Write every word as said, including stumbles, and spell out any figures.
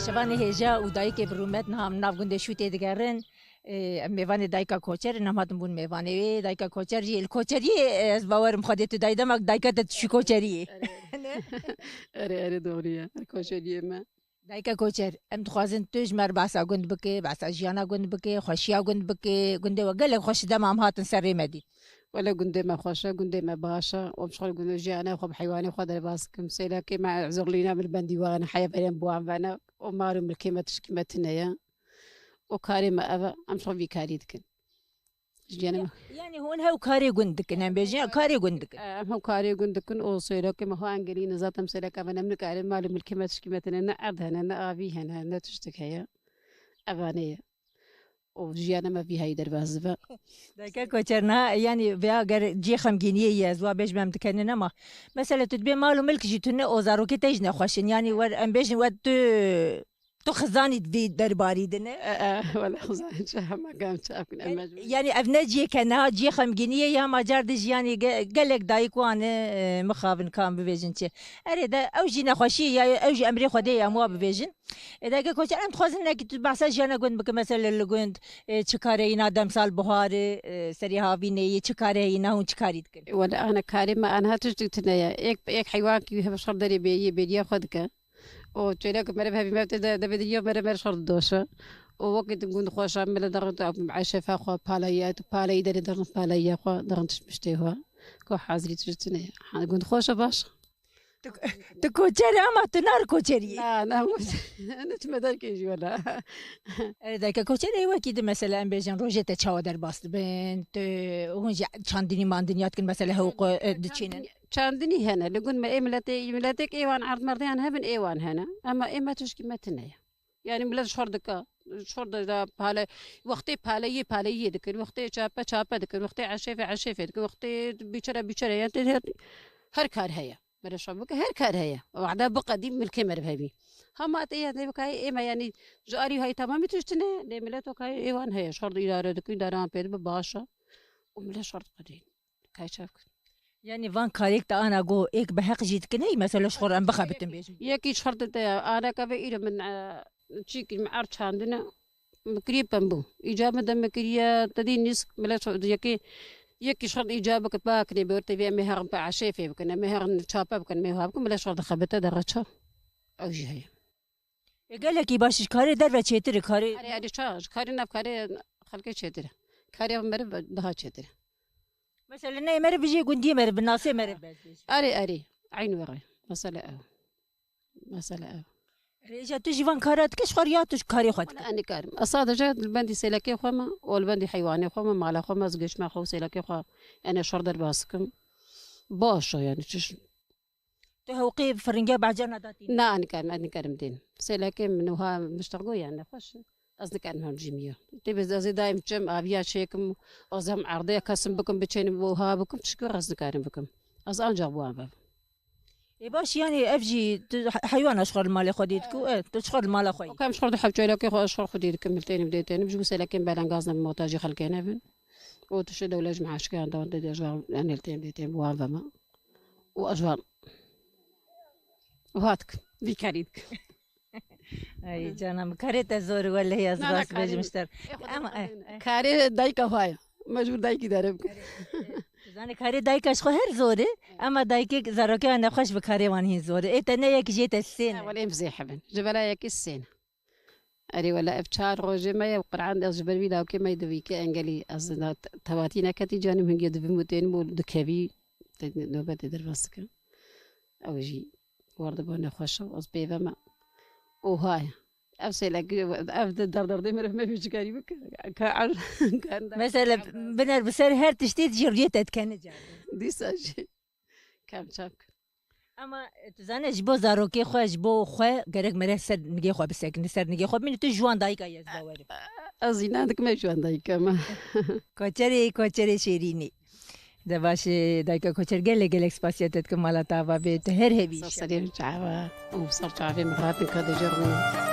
Şevanê hêja û dayikê bi rûmet niha em nav gundê Şûtê digerin. Ê, em mêvanê dayika Koçer in, em hatin bûn mêvanê wê. Dayika Koçer jî, li Koçeriyê, ê, ez bawerim Xwedê tu dayî dema dayika te dişû Koçeriyê. Ne? Erê, erê, doğru ya. Koçeriyê me. Dayika Koçer, em dixwazin tu ji me re behsa gund bike, behsa jiyana gund bike, xweşiya gund bike, gundê we gelek xweş e, dema em hatin ser rê me dît. Wele gundê me xweş e, gundê me baş e. Em ji xwe gundê jiyana xwe bi heywanê xwe derbas dikim. Sêlakê me zirlîna min bendî wan e, heya verên bi wan vene. Û mar û milkê me tişkî me tune ye. Û karê me ev e, em ji xwe vî karî dikin. Jiyana me. Ya-, yanî hûn hew karê gund dikin, em bêjin, ya karê gund dikin. Em hew karê gund dikin û sêlakê me xwe engelî ne. Zaten sêlaka me ne, em nikarin mal û milkê me tişkî me tune, ne erd hene, ne avî hene, ne tiştik heye. Evanê ye. Û jiyana me vî heyî derbas dibe. Dayika Koçer, niha, yanî, veya ger cihê xemgîniyê ye, ez wa bêjim em dikenin, ama mesela tu dibê mal û milk jî tune û zarokê te jî nexweş in. Yanî wer, em bêjin wer tu, tu xizanî vî derbarî de ne? E, e, wele xizanî çi hema gam çap kin, em mecbûr. Yanî ev ne cihê ke niha cihê xemgîniyê ye, hema car de jî yanî ge-, gelek dayik wan e, e, mixabin kan bibêjin çi. Erê de ew jî nexweşî ya, ew jî emrê Xwedê ye, em wa bibêjin. Ê, dayika Koçer, em dixwazin hinekî tu behsa jiyana gund bike, mesela li gund, ê, çi karê hîna demsal buharê, ê, serê havînê yê, çi karê hîna hûn çi karî dikin? Wele ana karê me aniha tiştik tune ye. Êk, êk heywankî wî hebe şer derê bêyî, bêriya xwe dike. Û çêlek meriv hevî me tê de, de bêdiriya meriv meriv şer didoşe. Û wekî tu gund xweş e, mele derin tu eşefa xwe, palayiya, tu palayî derê derin palayiya xwe, derin tişt miştê xwe. Ku hazirî tişt tune ye. Ha, gund xweş e, baş e. Tu, tu koçer e ama tu nar koçerî. Na, na, ne çime derkê jî wela. Erê, dayika Koçer, ê wekî di mesela em bêjin rojê te çawa derbas dibin, tu hûn jî çandinî mandinî ya dikin mesela hew qo-, e, diçînin. Çandinî, çandinî hene, li gund me ê miletê, miletêk ê wan erdmerdiyan hebin ê wan hene. Ama ê me tişkî me tune ye. Yani milet şor dike, şor de, de pale, wextê paleyê paleyê dikin, wextê çape çape dikin, wextê eşêfê eşêfê dikin, wextê bîçere bîçere, yani tê her, her kar heye. Mere şam bike, her kar heye. Wada biqedî milkê meriv hebî. Hema te ya ne bikayê ê me, yanî ji alî hay tamamî tiştine, lê milet o kayê ê wan heye. Şor de îdare dikin, îdare wan pê dibe baş e. Û milet şor diqedî. Kay çav kir. Yanî van karêk te ana go êk bi heq jî dikin, hey, mesela ji xwe re em bixebitin bêjin. Yekî ji xwe re te ana ke ve îro min, e, çî kir, min erd çandine. Min kiriye pembû. Îca min de min kiriye, te dî nîsk, milet şo-, yekê, yekî şert îca bike, pakine, bi ortê vê em ê herin pe eşêfê bikin, em ê herin çape bikin, em ê ha bikin, milet şert dixebite, derreça. Ew jî heye. Ê, gelekî baş, ji karê derve çêtir e, karê Erê, erê, ça, ji karê nav karê xelkê çêtir e. Karê meriv daha çêtir e. Mesela ne meriv bijê gundiyê meriv, bi nasê meriv bez bêjî. Erê, erê, eyn were. Mesela ew. Mesela ev. Rêja tu jî van kara dike, ji xwe ya tu ji karê xwe dike? Wala ez nikarim. Ez sadece li bendî sêlekê xwe me û li bendî heywanê xwe me, mala xwe me, ez gêşme xwe û sêlekê xwe, yani şer derbas dikim. Baş e yani çi. Tu hewqê firingiya bacar nedatî? Na, ez nikarim, ez nikarim dên. Sêlekê min wiha miştexgo yani nexweş. Ez nikarim hemcî miyo. Tê bi ez ê daim çim, aviya çêkim, ez hem erdê kesim bikim, biçênim, wiha bikim, çi ez nikarim bikim. Ez ancak bu an bim. Ê baş, yanî ev jî tu he-, heywana ji xwe li malê xwe dî dikî, e, tu ji xwe li mala xwe yî. Wek em ji xwe di hewçelekê xwe, ji xwe xwedî dikim, li tênim dê tênim, ji bo selekên belengaz nebin, motajî xelkê nebin. Û tu şi dewle ji meaşkiyan dewan dê, dê ji wan, yani li tênim dê tênim, wan vema. Û ez wan. Û hat dikim, vî karî dikim. Ay, cana min, karê te zor e, welehî ez Na, na, rast bêjim karê ji te re. Ê, xwe Ama, dê eh, xwe eh. Karê dayika xwe ye. Mecbûr dayikî dere bikim. Tu zanî karê dayika ji xwe her zor e, ama dayikê zarokeya nexweş bi karê wan hîn zor e. Ê te ne yek jê te sê Ne, ne. Welê em zêh hebin. Ji bela yekê sê ne. Erê wele ev çar rojê me ye, Qur'an ez ji ber vî lawkê me di vî ke engelî ez na t-, tevatî neketî canîm hingê dibim û tênim û dikevî. Te nobetê derbas dikim. Ew jî war dibo nexweş e, ez pê ve me. Oha ye. Ev sêlekî, ev di derderdê meriv me vî çikarî bike. Ka er, ka enda Mesela, biner bi ser her tiştê jî rûyê te dikene cardin. Dîsa jî. Kam çap kir. Ama, e, tu zane, ji bo zarokê xwe, ji bo xwe gerek mere ser nigê xwe bisekine, ser nigê xwe bimîne, tu ji wan dayika yî, ez bawer im. Ez înan dikim, ez ji wan dayika me. Koçerê, koçerê şêrînî. De baş e, dayika Koçer, gelek, gelek spasiya te dikim, mala te ava be, tu her hebî Ser inşallah. Serê çava, û ser çavê min hatin ka dejê rû.